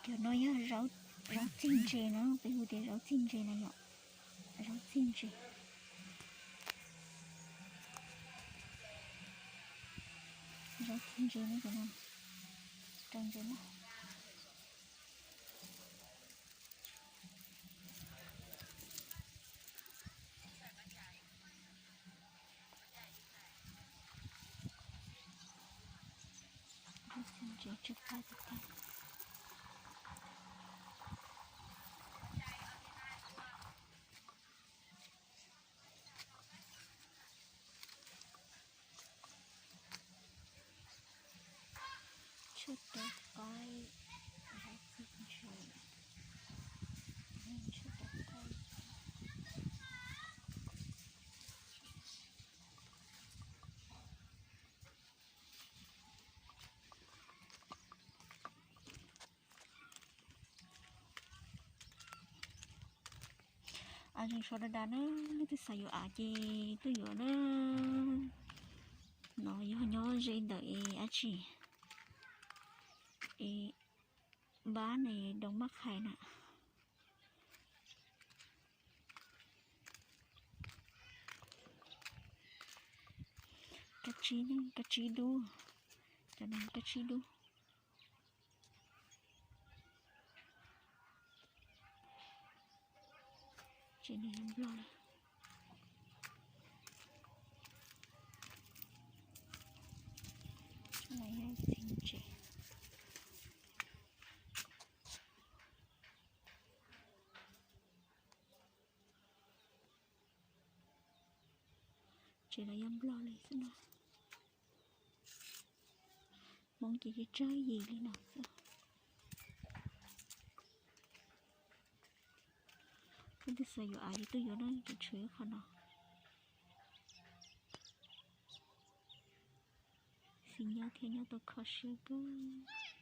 Cov no yog zaub txig ntses no, peb hu tias zaub txig ntses na yom. Zaub txig ntses. Zaub txig ntses no, cov no raws ntses no. Zaub txig ntses tsw qab tiag tiag. Tsw qab, zaub txig ntses, tsw qab. Av, zoo sov dav dav na, leej twg xav yuav av ces tuaj yuav na. No yog nyob ze ntawm es dab tsi, es npab ne, Doos Mab Qhais na. Kab tsib, kab tsib dub, cov no kab tsib dub. Tsev neeg nplog li. Tsev no yog txiv ntses. Tsev no yog nplog li xwb no. Hmoob ces tsawg yim li no xwb. Leej twg xav yuav av ces tuaj yuav na, ces tshuav ib qho no. Xis nyob thiab nyob tau kho siab kawg.